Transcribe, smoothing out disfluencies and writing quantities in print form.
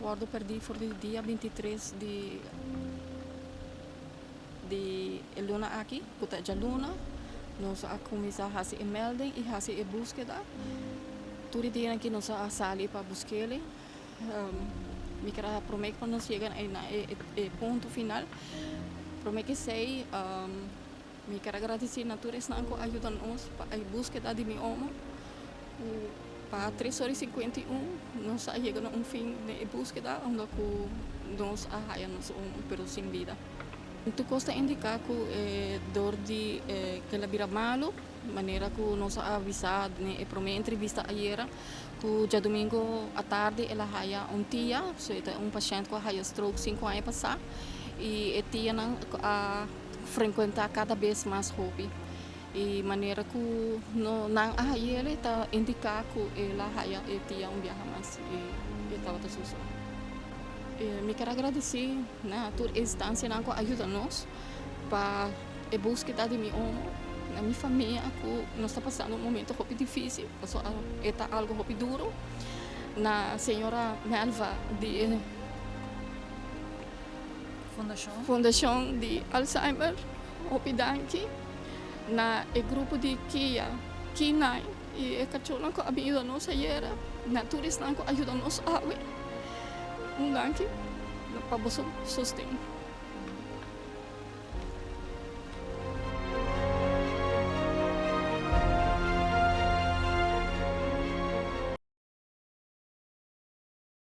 wòrdu pèrdí for di dia 23 di e luna aki, ku ta djaluna. Nos a kuminsá hasi e melding i hasi e búskeda. Tur e dianan aki nos a sali pa busk'é. Mi kier a promé ku nos yega na e punto final. Promé ku esei, mi kier a gradisí na tur esnan ku a yuda nos pa e búskeda di mi omo. Ku pa 3 or i 51 nos a yega na un fin den e búskeda, unda ku nos a haya nos omo, pero sin bida. Tur kos ta indiká ku dor di ku el a bira malu, manera ku nos a avisá den e promé entrevista ayera, ku djadumingu atardi el a haya un tia, so e ta un pashènt ku a haya stroke 5 aña pasá, i e tianan a frekuentá kada bes mas hopi. I manera ku no nan a hay'é ta indiká ku el a haya e tia un biaha mas i e tabata su so. Mi kier a gradisí na tur instansianan ku a yuda nos pa e búskeda di mi omo, na mi famia ku nos ta pasando un momento hopi difísil, pasobra e ta algu hopi duru, na señora Melva di e Fundashon. Fundashon di Alzheimer, hopi danki, na e grupo di Kia K9 i e kachónan ku a bin yuda nos ayera, na tur esnan ku a yuda nos awe. Un danki pa boso sosten.